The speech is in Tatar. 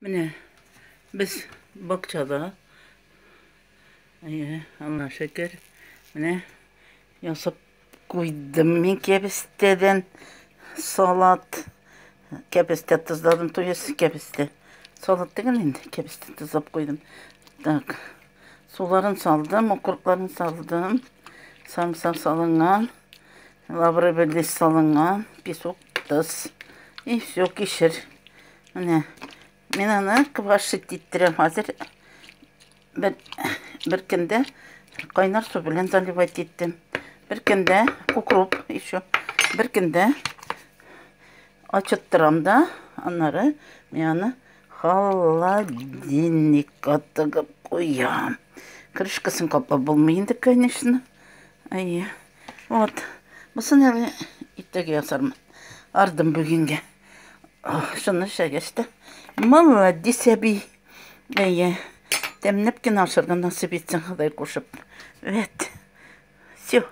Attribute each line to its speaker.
Speaker 1: Менә без бакчада. Әйе, Алла шөкер. Менә ясап куйдым мин кәбестәдән салат. Кәбестә тозладым, то есть кәбестә. Салат түгел инде, кәбестә тозлап куйдым. Так. Суларын салдым, укропларын салдым. Сарымсак салынган, лавровый лист салынган, песок, тоз. И все, кишер. Менә. Мин аны квашить иттерәм хәзер. Бер, бер көндә кайнар су белән заливать иттем. Бер көндә укроп еще. Бер көндә ачыттырам да, аннары мин аны холодильникка тыгып куям. Крышкасын каплап булмый инде, конечно. Әйе. Вот. Бусын әле иртәгә ясармын. Ардым бүгенгә. Шуны эшләгәч тә. Молодец, әби. Әйе. Тәмләп кенә ашарга насыйп итсен, Ходай кушып. Вәт. Все.